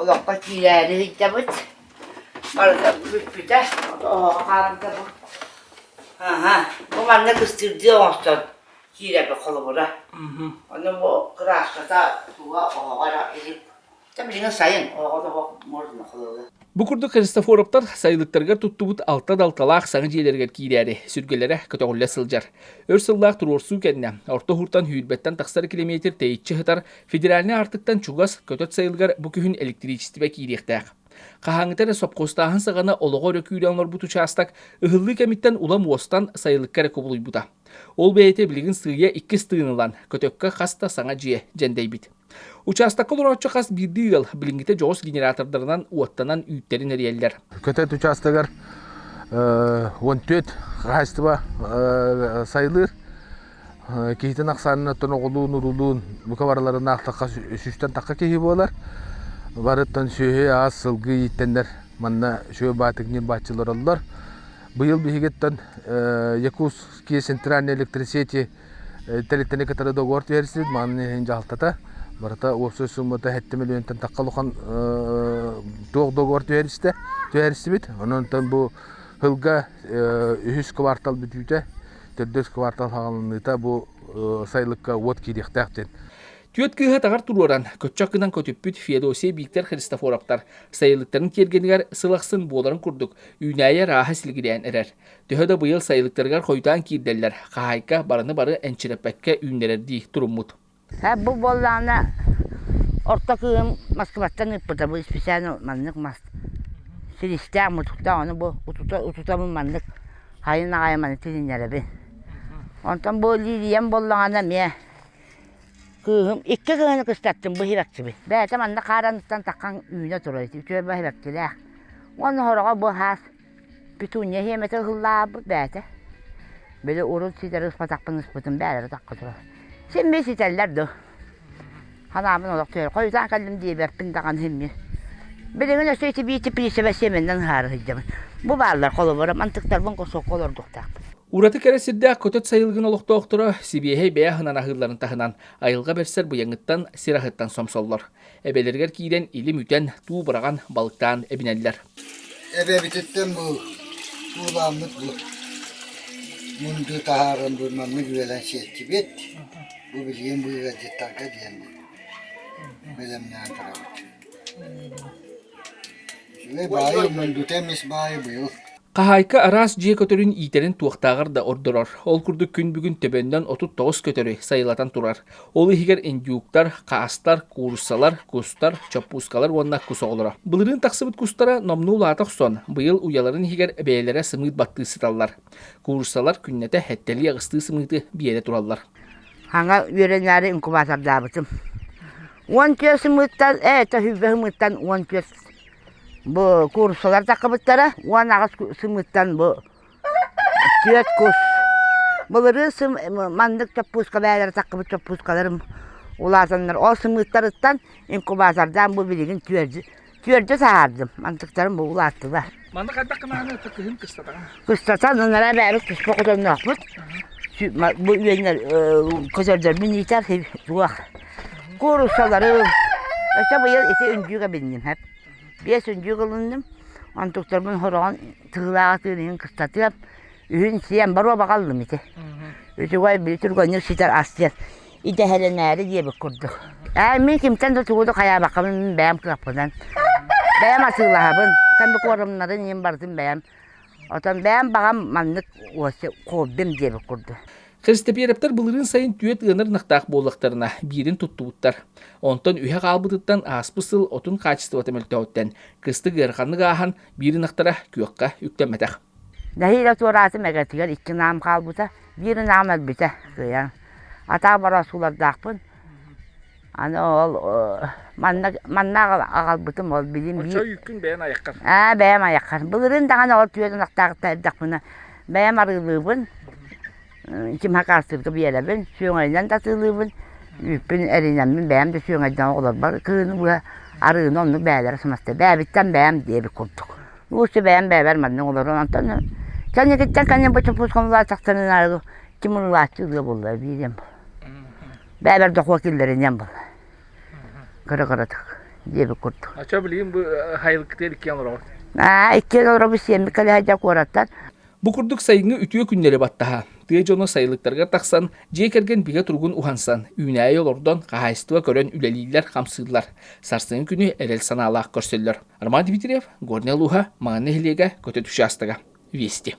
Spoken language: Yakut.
Олоххо киирээри сылдьабыт. Барыта бүппүтэ. Оһоҕо хаалбыта бу. Аһа, бу манна кыстыырдыы оҥостон киирэбит холобура. Ону бу кырааската туга оһоҕо эрэ илик. Билигин сайын оһоҕо да оһох можно холобура. Бу курдук Христофоровтар сайылыктарыгар туттубут алта далталаах саҥа дьиэлэригэр киирээри сүргэлэрэ көтөҕүллэ сылдьар. Өр сыллаах туруорсуу кэннэ Орто Уһуртан сүүрбэттэн тахсар килэмиэтир тэйиччи сытар федеральнай аартыктан чугас Көтөт сайылыгар бу күһүн электричествэ киириэхтээх. Хаһааҥҥыта эрэ сопхуостааһын саҕана олоҕо өрө күүрэн олорбут учаастак ыһыллыы кэмиттэн улам уостан сайылыкка эрэ кубулуйбута. Ол бэйэтэ билигин сыыйа иккис тыын ылан, Көтөккө хас да саҥа дьиэ дьэндэйбит. Учаастакка олорооччу хас биирдии ыал билиҥҥитэ дьоҕус генератордарынан уоттанан үүттэрин эрийэллэр. Көтөт учаастагар 14 хаһаайыстыба сайылыыр. Киһитин ахсаанын оттон оҕолуун, уруулуун бука барыларын аахтахха сүүстэн тахха киһи буолар. Барыттан сүөһү, аас, сылгы ииттэннэр манна сүө баатык ньирбааччы олороллор. Быйыл биһигиттэн Якутские центральные электросети тэрилтэни кытары договор түһэрсибит манна иһин дьаһалтата барыта уопсай суммата 7 миллионтан тахха улахан туох договор түһэристэ түһэрсибит онон бу сылга үһүс квартал бүтүүтэ төрдүс квартал хаҕаланыыта бу сайылыкка уот киириэхтээх диэн Түөрт кыыһы атаҕар туруоран, көччөх гынан көтүппүт Феодосия Бииктэр Христофоровтар сайылыктарын тиэргэнигэр сыл ахсын буоларын курдук үүнээйи арааһа силигилээн эрэр. Төһө да быйыл сайылыктарыгар хойутаан киирдэллэр, хаһаайка барыны-бары энчирэппэккэ үүннэрэрдии туруммут. Бу буоллаҕына орто кыыһым Москваттан ыыппыта бу специально маннык мас силистээх мутуктаах ону бу утута утутабын маннык хайын аҕай маны тилиннэрэбин. Онтон бу лилиям буоллаҕына эмиэ кыыһым икки кыһыны кыстаттым бу хибэкчибин. Бэйэтэ манна хаараныттан таххан үүнэ турар үчүгэй баһибэкчилээх. Уонна сороҕо бу хаас Петуния сиэмэтэ ыһыллаабыт бэйэтэ. Били урут ситэри ыспатахпын ыспытым бээлэрэ тахха турар. Син биир ситэллэр дуу. Ханаабын олох түһэр. Хойутаан кэллим диэбэппин даҕаны син биир. Билигин өссө ити биир теплицэбэ сиэмэннэн ыһаары сылдьабын. Бу бааллар холобура мантыктарбын кусокка олордуохтаахпын. Ураты кэрэ сирдээх Көтөт сайылыгын олохтоохторо сибиэһэй бэйэ аһынан аһыылларын таһынан айылҕа бэрсэр быйаҥыттан сир аһыттан сомсоллор. Эбэлэригэр киирэн илим үтэн, туу быраҕан, балыктаан эбинэллэр. Эбэбититтэн бу туулааммыт бу мунду таһааран бу маннык үөлэн сиэттибит. Бу билигин бу ыалдьыттарга диэн бэлэмнээн турабыт. Үчүгэй баайы мундута эмис баайы быйыл. Хаһаайка араас дьиэ көтөрүн иитэрин туохтааҕар да ордорор. Ол курдук күн бүгүн төбөннөн 39 көтөрү сайылатан турар. Ол иһигэр индюктар, хаастар, кууруссалар, кустар, чоппуускалар уонна кус оҕолоро. Былырыын тахсыбыт кустара номнуо улаата охсон, быйыл уйаларын иһигэр бэйэлэрэ сымыыт баттыы сыталлар. Кууруссалар күннэтэ сэттэлии-аҕыстыы сымыыты биэрэ тураллар. Хаҥа үөрэнээри инкубатордаабытым. 14 сымыыттан, 120 сымыыттан 14 Бу кууруссалар таххыбыттара 18 сымыыттан бу түөрт кус. Былырыын сым маннык чоппууска бээлэрэ таххыбыт чоппуускаларым улаатаннар ол сымыыттарыттан инкубатордаан бу билигин түөрдү түөрдү таһаардым. Мантыктарым бу улааттылар. Маннык хайдах гынааны кыһын кыстатаҕын? Кыстатан ынара бэйэбит туспа хотонноохпут. Бу үөннэр көтөрдөрбүн иитэр туох Кууруссалары өссө быйыл ити үндүүгэ бинним хэп. Биэс үндүүк ылынным. Онтуктарбын хороҕон тыылааҕа тыын кыстатыам. Үһүн сиэн боруобаҕа ыллым ити. Үчүгэй били түргэнник ситэр ас диэн идэһэлэнээри диэбит курдук. Ээ мин кимтэн да тугу да хайаабаккабын мин бэйэм кыахпынан. Бэйэм атыылаһабын. Комбикормнарын иһин барытын бэйэм. Отон бэйэм баҕам маннык хоббим диэбит курдук. Христоперовтар былырыын сайын түөрт ыанар ынахтаах буоллахтарына, биирин туттубуттар. Онтон үһэ хаалбытыттан ааспыт сыл отун хаачыстыбата мөлтөөҕүттэн, кыстык ыараханнык ааһан, биир ынахтара күөххэ үктэммэтэх. Нэһиилэ туораатым эгэтигэр икки наам хаалбыта, биир ынаҕым өлбүтэ кыайан. Атаах бороосуулардаахпын. Аны ол манна манна аҕалбытым ол билим Оччо үүккүн бэйэн айаххар. Аа бэйэм айаххар. Былырыын даҕаны ол түөрт ынахтаахта эрдэхпинэ бэйэм арыылыыбын, ким хакаастыырга биэрэбин, сүөҥэйинэн да атыылыыбын, үүппүн эринэммин бэйэм да сүөҥэйдээн оҕолорбор кыһыны быһа арыыны оннук бэйэлэрэ сымаста. Бэйэбиттэн бэйэм диэбит курдук. Лучше бэйэм бэйэбэр маннык олорон онтон кэнникиттэн кэннин бу чоппуускам улаатахтарына ким улааччы ылыа буолла биириэм. Бэйэбэр дохуо киллэриниэм буолла. Кыра-кыратык. диэбит курдук. Ача билигин бу хайылыкты иккиэн олороҕут? Аа, иккиэн олоробут сиэммит кэлэ сылдьар куораттан. Бу курдук сайыҥҥы үтүө күннэри баттаһа, тыа дьоно сайылыктарыгар тахсан, дьиэ кэргэн бигэ туругун уһансан, үүнээйи олордон, хаһаайыстыба көрөн үлэлииллэр-хамсыыллар. Сарсыҥҥы күнү эрэл санаалаах көрсөллөр. Роман Дмитриев, Горнай улууһа, Маҥан нэһилиэгэ, Көтөт учаастага. Вести.